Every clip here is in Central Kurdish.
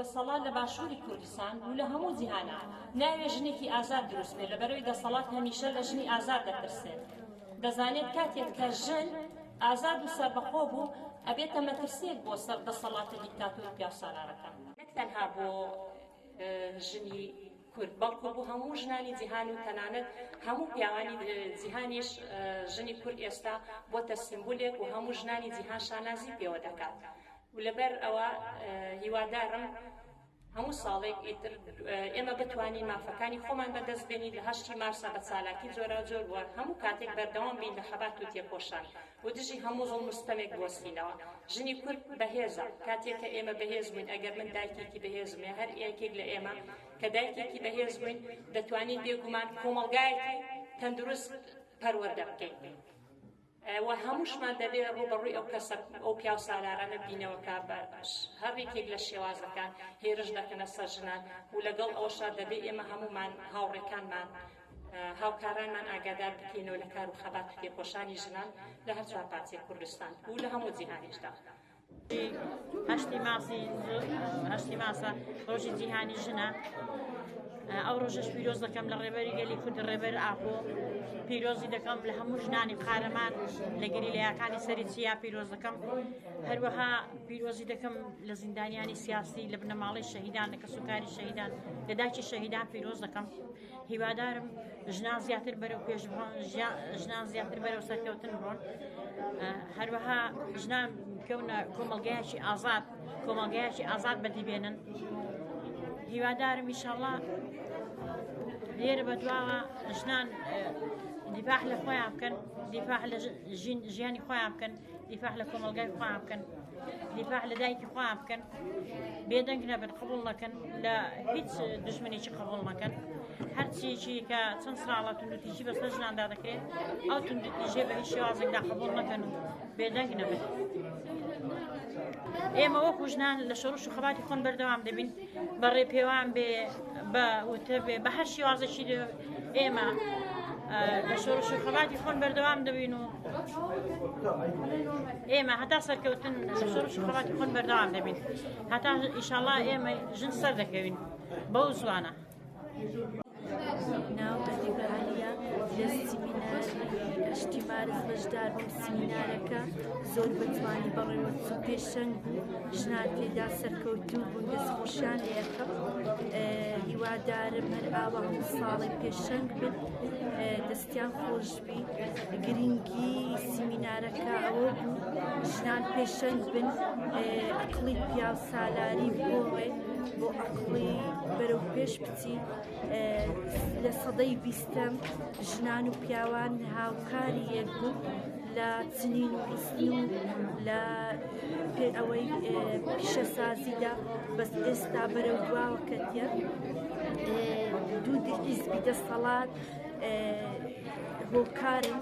دەسەڵات لە باشووری کوردستان و لە هەموو جیهانا ناوێ ژنێکی ئازاد دروست بێت، لەبەرئەوەی دەسەڵات هەمیشە لە ژنی ئازاد دەترسێت، دەزانێت کاتێک کە ژن ئازاد و سەربەخۆ بوو ئەبێتە مەترسیەک بۆ سەر دەسەڵاتە دیکتاتۆر و پیاوسالارەکان. نەک تەنها بۆ ژنی کورد بەڵکو بۆ هەموو ژنانی جیهان و تەنانەت هەموو پیاوانی جیهانیش ژنی کورد ئێستا بۆتە سیمبولێک و هەموو ژنانی جیهان شانازی پێوە دەکات و لەبەر ئەوە هیوادارم هەموو ساڵێک ئیتر ئێمە بتوانین مافەکانی خۆمان بەدەست بێنین لە هەشتی مارسا بە چالاکی جۆراوجۆر و هەموو کاتێک بەردەوام بین لە خەبات و تێکۆشان و دژی هەموو زوڵم و ستەمێک بوەستینەوە. ژنی کورد بەهێزە، کاتێک کە ئێمە بەهێز بووین، ئەگەر من دایکێکی بەهێزم یا هەر یەکێک لە ئێمە کە دایکێکی بەهێز بووین، دەتوانین بێگومان کۆمەڵگایەکی تەندروست پەروەردە بکەین و هەمووشمان دەبێ ڕووبەڕووی ئەو کەسە ئەو پیاوسالارانە بینەوە کە بە هەر یەکێک لە شێوازەکان هێرش دەکەنە سەر ژنان و لەگەڵ ئەوەشا دەبێ ئێمە هەموومان هاوڕێکانمان هاوکارانمان ئاگادار بکەینەوە لە کار و خەبات و تێکۆشانی ژنان لە هەر چوار پارچەی کوردستان و لە هەموو جیهانیشدا. هەشتی ماسی هەشتی ماسە ڕۆژی جیهانی ژنە ئەو ڕۆژەش پیرۆز دەکەم لە ڕێبەری گەلی کورد ڕێبەر ئاپۆ پیرۆزی دەکەم لە هەموو ژنانی قارەمان لە گەریلایەکانی سەری چیا پیرۆز دەکەم هەروەها پیرۆزی دەکەم لە زیندانیانی سیاسی لە بنەماڵەی شەهیدان لە کەسوکاری شەهیدان لە داکی شەهیدان پیرۆز دەکەم هیوادارم ژنان زیاتر بەرەو پێش بڕۆن ژنان زیاتر بەرەو سەرکەوتن بڕۆن هەروەها ژنان بکەونە کۆمەڵگایەکی ئازاد کۆمەڵگایەکی ئازاد بەدی بێنن هیوادارم ئیشەڵا لێرە بەدواوە ژنان دیفاع لە خۆیان بکەن دیفاع لە ژیانی خۆیان بکەن دیفاع لە کۆمەڵگای خۆیان بکەن دیفاع لە دایکی خۆیان بکەن بێدەنگ نەبن قبول نەکەن لە هیچ دژمنێکی قبول نەکەن هەرچیەکی کە چەند ساڵە توندوتیژی بەسەر ژناندا دەکرێت ئەو توندوتیژیە بە هیچ شێوازێکدا قبول نەکەن و بێدەنگ نەبن ئێمە وەکو ژنان لە شۆڕش و خەباتی خۆن بەردەوام دەبین بە ڕێپێوان بێ بە وتە بێ بە هەر شێوازێکی ئێمە لە شۆڕش و خەباتی خۆن بەردەوام دەبین و ئێمە هەتا سەرکەوتن لە شۆڕش و خەباتی خۆن بەردەوام دەبین هەتا ئیشاڵا ئێمە ژن سەر دەکەوین بەو زوانە. ناو ئەدیبە عەلیە لە سیمیناری هەشتی مارس بەشدار بووم سیمینارەکە زۆر بە جوانی بەڕێوەچوو پێشەنگ بوو ژنان تێدا سەرکەوتوو بوون دەستخۆشیان لێ ئەکەم هیوادارم هەر ئاوا هەموو ساڵێ پێشەنگ بن دەستیان خۆشبی گرنگی سیمینارەکە ئەوە بوو ژنان پێشەنگ بن ئەقڵی پیاو سالاری بگۆڕێ بۆ ئەقڵی بەرەو پێش بچی لە سەدەی بیستەم ژنان و پیاوان هاوکاری یەک بوو لە چنین و ڕستن و لە پێ ئەوەی پیشەسازیدا بەس ئێستا بەرەو دواوە کەتیە دوو حیزبی دەسەڵات هۆکارن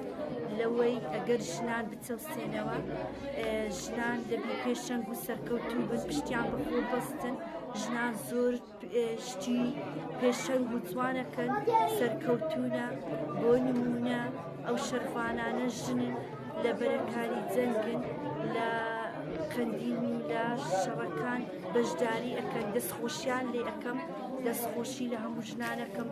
لەوەی ئەگەر ژنان بچەوسێنەوە ژنان دەبی پێشەنگ و سەرکەوتوو بن پشتیان بەخۆ بەستن ژنان زۆر شتی پێشەنگ و جوانەکەن سەرکەوتونە بۆ نمونە ئەو شەرفانانە ژنن لە بەرەکانی جەنگن لە قەندیل و لە شەڕەکان بەشداری ئەەکەن دەستخۆشیان لێ ئەەکەم دەستخۆشی لە هەموو ژنانەکەم.